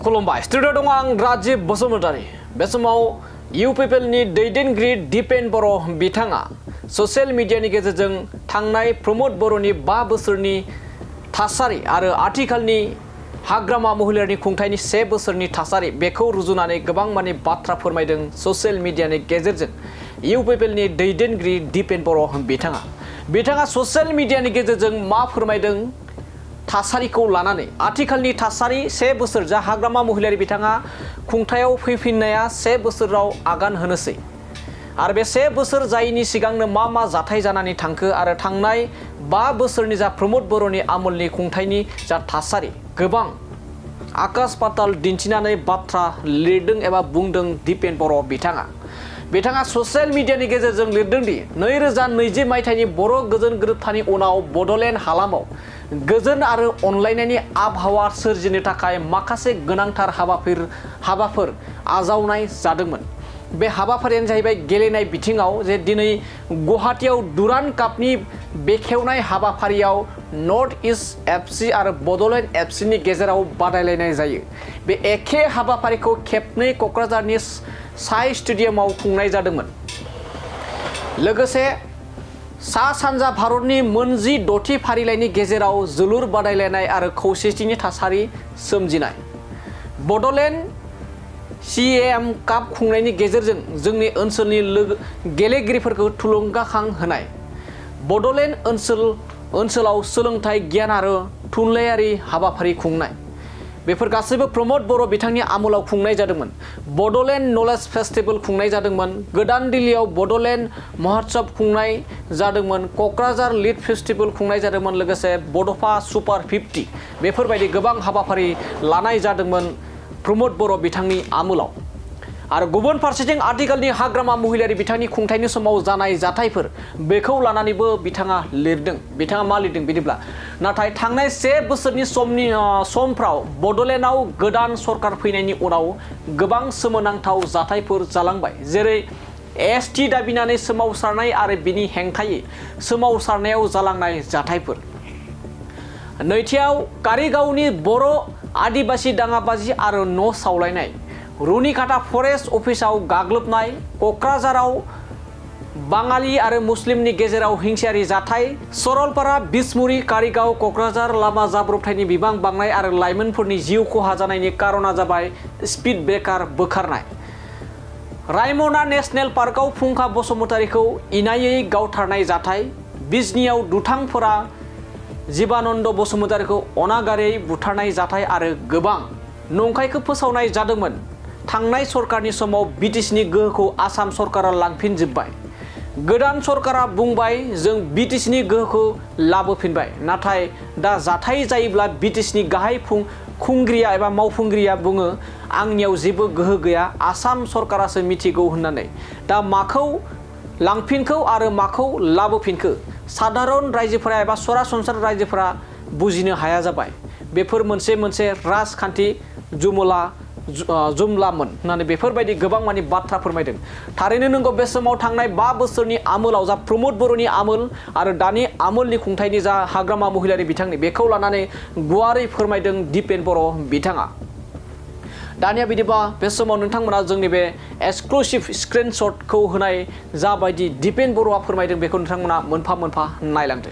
खुलुमबाय स्टुडिअ दं आं राजीब बसुमतारी। बे समाव इउ पिपलनि दैदेनगिरि दिपेन बर' बिथाङा ससियेल मिडियानि गेजेरजों थांनाय प्रमोद बर'नि 5 बोसोरनि थासारि आरो आथिखालनि हाग्रामा महिलारनि खुंथायनि 1 बोसोरनि थासारि बेखौ रुजुनानै गोबां माने बाथ्रा फोरमायदों ससियेल मिडियानि गेजेरजों इउ पिपलनि दैदेनगिरि दिपेन बर' बिथाङा ससियेल मिडियानि गेजेरजों मा फोरमायदों थासारिखौ लानानै आथिखालनि थासारि 1 बोसोर जा हाग्रामा महिलारि बिथाङा खुंथायाव फैफिननाया 1 बोसोराव आगान होनोसै आरो बे 1 बोसोर जायैनि सिगांनो मा जाथाय जानानै थांखो आरो थांनाय 5 बोसोरनि जा प्रमोद बर'नि आमोलनि खुंथायनि जा थासारि गोबां आकाश पाताल दिन्थिनानै बाथ्रा लिरदों एबा बुंदों दिपेन बर' बिथाङा ससियेल मिडियानि गेजेरजों लिरदों दि 2020 मायथाइनि बर' गोजोन गोरोबथानि उनाव बड'लेण्ड हालामाव गोजोन आरो अनलायनायनि आबहावा सोरजिनो थाखाय माखासे गोनांथार हाबाफोर आजावनाय जादोंमोन। बे हाबाफारियानो जाहैबाय गेलेनाय बिथिङाव जे दिनै गुवाहाटीयाव दुरान कापनि बेखेवनाय हाबाफारियाव नर्थ इस्ट एफसी आरो बड'लेण्ड एफसीनि गेजेराव बादायलायनाय जायो। बे एखे हाबाफारिखौ खेबनै क'क्राझारनि साइ स्टेडियामाव खुंनाय जादोंमोन। लोगोसे सा सानजा भारतनि 6 फारिलाइनि गेजेराव जोलुर बादायलायनाय आरो खौसेथिनि थासारि सोमजिनाय। बड'लेण्ड CAM काप खुंनायनि गेजेरजों जोंनि ओनसोलनि गेलेगिरिफोरखौ थुलुंगाखां होनाय। बड'लेण्ड ओनसोलाव सोलोंथाइ गियान आरो थुनलाइयारि हाबाफारि खुंनाय। बेफोर गासैबो प्रमोद बर' बिथांनि आमोलाव खुंनाय जादोंमोन। बड'लेण्ड नलेज फेस्टिवल खुंनाय जादोंमोन। गोदान दिल्लीयाव बड'लेण्ड महोत्सव खुंनाय जादोंमोन। क'क्राझार लिड फेस्टिवल खुंनाय जादोंमोन। लोगोसे बड'फा सुपार 50 बेफोरबायदि गोबां हाबाफारि लानाय जादोंमोन प्रमोद बर' बिथांनि आमोलाव। आरो गुबुन फारसेथिं आथिखालनि हाग्रामा महिलारि बिथांनि खुंथायनि समाव जानाय जाथायफोर बेखौ लानानैबो बिथाङा लिरदों। बिथाङा मा लिरदों बिदिब्ला नाथाय थांनाय 1 बोसोरनि समफ्राव बड'लेण्डआव गोदान सरकार फैनायनि उनाव गोबां सोमोनांथाव जाथायफोर जालांबाय, जेरै ST दाबिनानै सोमावसारनाय आरो बिनि हेंथायै सोमावसारनायाव जालांनाय जाथायफोर। नैथियाव कारिगावनि बर' आदिबासि दाङाबाजि आरो न' सावलायनाय। रुनिकाटा फरेस्ट अफिसाव गाग्लोबनाय। क'क्राझाराव बाङालि आरो मुस्लिमनि गेजेराव हिंसायारि जाथाय। सरलपारा बिसमुरि कारिगाव क'क्राझार लामा जाब्रबथायनि बिबां बांनाय आरो लाइमोनफोरनि जिउ खहा जानायनि कारना जाबाय स्पिड ब्रेकार बोखारनाय। रायमना नेशनेल पार्कआव फुंखा बसुमतारीखौ इनायै गावथारनाय जाथाय। बिजनीआव दुथांफोरा जीबानन्द बसुमतारीखौ अनागारै बुथारनाय जाथाय आरो गोबां नंखायखौ फोसावनाय जादोंमोन। थांनाय सरकारनि समाव BTCनि गोहोखौ आसाम सरकारा लांफिनजोब्बाय। गोदान सरकारा बुंबाय जों BTCनि गोहोखौ लाबोफिनबाय, नाथाय दा जाथाय जायोब्ला BTCनि गाहाय खुंगिरिया एबा मावफुंगिरिया बुङो आंनियाव जेबो गोहो गैया, आसाम सरकारासो मिथिगौ होननानै। दा माखौ लांफिनखो आरो माखौ लाबोफिनखो साधारन रायजोफोरा एबा सरासनस्रा रायजोफोरा बुजिनो हाया जाबाय। बेफोर मोनसे राजखान्थि जुमलामोन होननानै बेफोरबायदि गोबां माने बाथ्रा फोरमायदों। थारैनो नंगौ, बे समाव थांनाय 5 बोसोरनि आमोलाव जा प्रमोद बर'नि आमोल आरो दानि आमोलनि खुंथायनि जा हाग्रामा महिलारि बिथांनि बेखौ लानानै गुवारै फोरमायदों दिपेन बर' बिथाङा। दानिया बिदिबा बे समाव नोंथांमोना जोंनि बे एक्सक्लुसिभ स्क्रिनशटखौ होनाय जाबायदि दिपेन बर'आ फोरमायदों बेखौ नोंथांमोना मोनफा मोनफा नायलांदो।